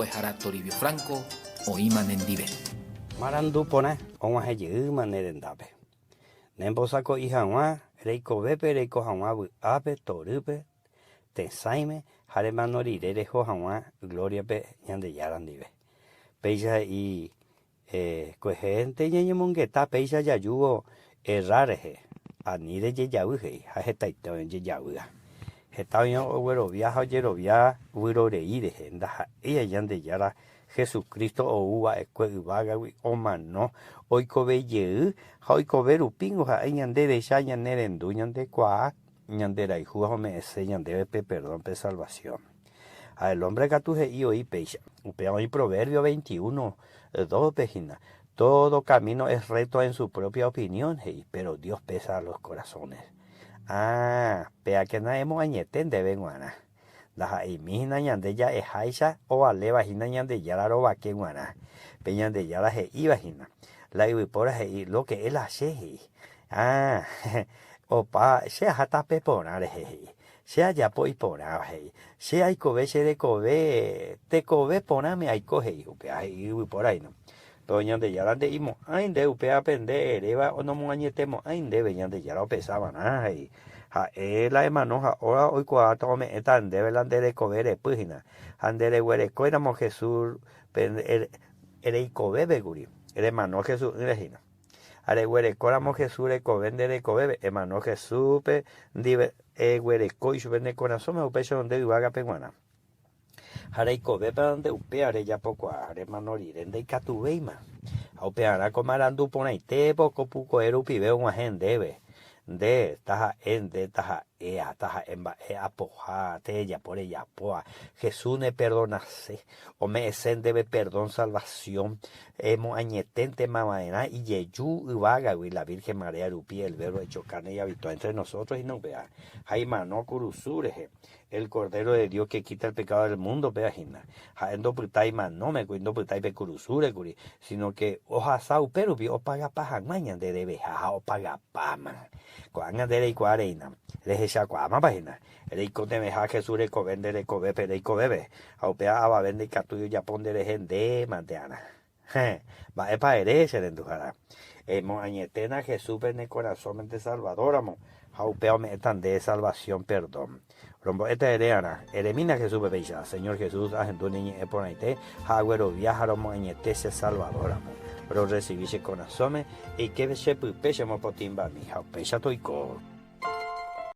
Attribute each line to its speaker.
Speaker 1: Mbo'ehára Toribio Franco oĩma nendive.
Speaker 2: Marandu porã og̃uahẽ jeýma ne rendápe. Ne mbosako'i hag̃ua reikovépe reiko hag̃ua vy'ápe, torýpe, tesãime ha remano rire reho hag̃ua glóriape Ñandejára ndive. Péicha he'i kuehénte ñañemongeta péicha jajúvo erra rehe, ani rejejavy he'i, ha hetaite oĩ ojejavýva. Heta oĩ oguerovia ha ojerovia vyrorei rehe, ndaha'éi Ñandejára Jesucristo ou va'ekue yvágagui omano, oikove jey ha oikove rupíngo ha'e ñande recha, ñane rendu, ñandekuaa, ñande rayhu ha ome'ẽse ñandéve pe perdón, pe salvación. Ha el hombre katu he'i oĩ péicha. Upéva oĩ Proverbio 21, 2-pe hína. Todo camino es recto en su propia opinión, he'i, pero Dios pesa los corazones. Ah, péakena emoañete ndéve g̃uarã. Ndaha'eimi hína ñande ja'eháicha ovaléva hína Ñandejára rovake g̃uarã. Pe Ñandejára he'íva hína. La yvypóra he'i, lo que él hace, he'i. Ah, opa, che aha tape porã rehe, he'i. Che ajapo iporãva, he'i. Che aikove che rekove, tekove porãme aiko, he'i. Upéva he'i yvypóra hína. Péro Ñandejára nde'imo'ãi nde upéva pe nde eréva onomoañetemo'ãi ndéve, Ñandejára opesa va'erã, he'i. Ha'e la emano ha óra oikuaáta ome'ẽta ndéve la nde rekove repy hína. Ha nde reguerekóiramo Jesús pe reikovépe kuri, remano Jesús'ỹre hína. Ha reguerekóramo Jesús rekove nde rekovépe, emano Jesúspe ndive eguereko ichupe ne korasõme upéicharõ nde yvágape g̃uarã. Ha reikovépa nde upéva rejapokuaa, remano rire ndaikatuvéima. Ha upearã ko marandu porãite poko pukoe rupive og̃uahẽ ndéve, Nde, taha'e nde taha'éa, taha'e mba'e apoha, terejapo rejapóva, Jesús neperdonase, ome'ẽse ndéve perdón salvación, emoañeténtema va'erã ijeju yvágagui la Virgen María rupi el verbo hecho carne y habitó entre nosotros hína upéva, ha imano kurusu rehe, el Cordero de Dios que quita el pecado del mundo péva hína. Ha'e ndopytái manóme kuri, ndopytái pe kurusúre kuri, sino que ohasa upérupi opagapa hag̃ua ñande reveha ha opagapáma. Ko'ág̃a nde reikuaa reína, rehechakuaámapa hína, reikotevẽha Jesús rekove nde rekovépe reikovépe, ha upéva avave ndaikatúi ojapo nderehe nde mante'arã. Héẽ, mba'épa ere che renduhára? Emoañeténa Jesúspe ne korasõmente Salvador-ramo, ha upéva ome'ẽta ndéve salvación perdón. Rombo'éta ere arã, Eremína Jesúspe péicha, Señor Jesús, ahendu ne ñe'ẽ porãite ha aguerovia ha romoañete che Salvador-ramo. Rorresivi che korasõme, eike che pype chemopotĩmbami, ha upéicha toiko.